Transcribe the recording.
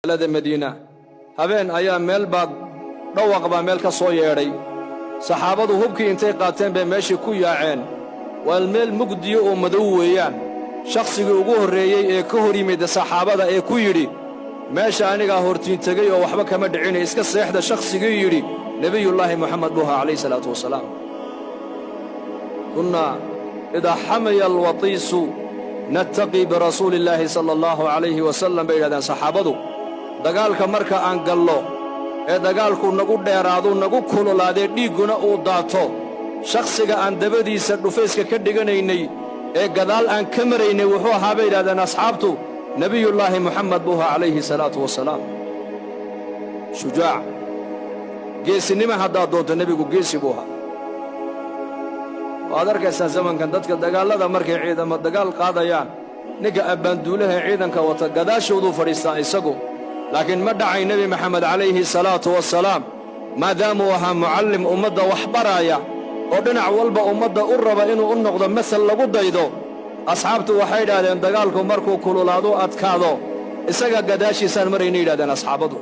Magaalada Madiina habeen ayaa meel baa dhawaq baa meel ka soo yeedhay. Saxaabadu hubkii intay qaateen bay meeshii ku yaaceen. Waa meel mugdiyo oo madow weeyaan. Shakhsigii ugu horreeyey ee ka hor yimid saxaabada ee ku yidhi, "Meesha anigaa hortiin tegey oo waxba kama dhicina, iska seexda," shakhsigii yidhi Nebiyullaahi Moxamed buu ahaa, calayhi salaatu wasalaam. كنا إذا حمي الوطيس نتقي برسول الله صلى الله عليه وسلم, bay yidhahdeen saxaabadu. Dagaalka marka aan gallo ee dagaalku nagu dheeraadu, nagu kululaadee, dhiigguna uu daato, shakhsiga aan dabadiisa dhufayska ka dhiganaynay ee gadaal aan ka maraynay wuxuu ahaa, bay yidhahdeen asxaabtu, Nebiyullaahi Moxamed buu ahaa, calayhi salaatu wasalaam. Shujaac, geesinima haddaad doonto, nebigu geesi buu ahaa. Waad arkaysaa zamankan dadka dagaallada markay ciidamo dagaal qaadayaan, ninka abbaanduulaha ciidanka wata gadaashooduu fadhiistaa isagu. Laakiin ma dhacay Nebi Maxamed, calayhi salaatu wasalaam, maadaamuu ahaa mucallim ummadda wax baraaya oo dhinac walba ummadda u raba inuu u noqdo masal lagu daydo. Asxaabtu waxay idhahdeen, dagaalku markuu kululaadu adkaado, isaga gadaashiisaan marayna, yidhahdeen asxaabadu.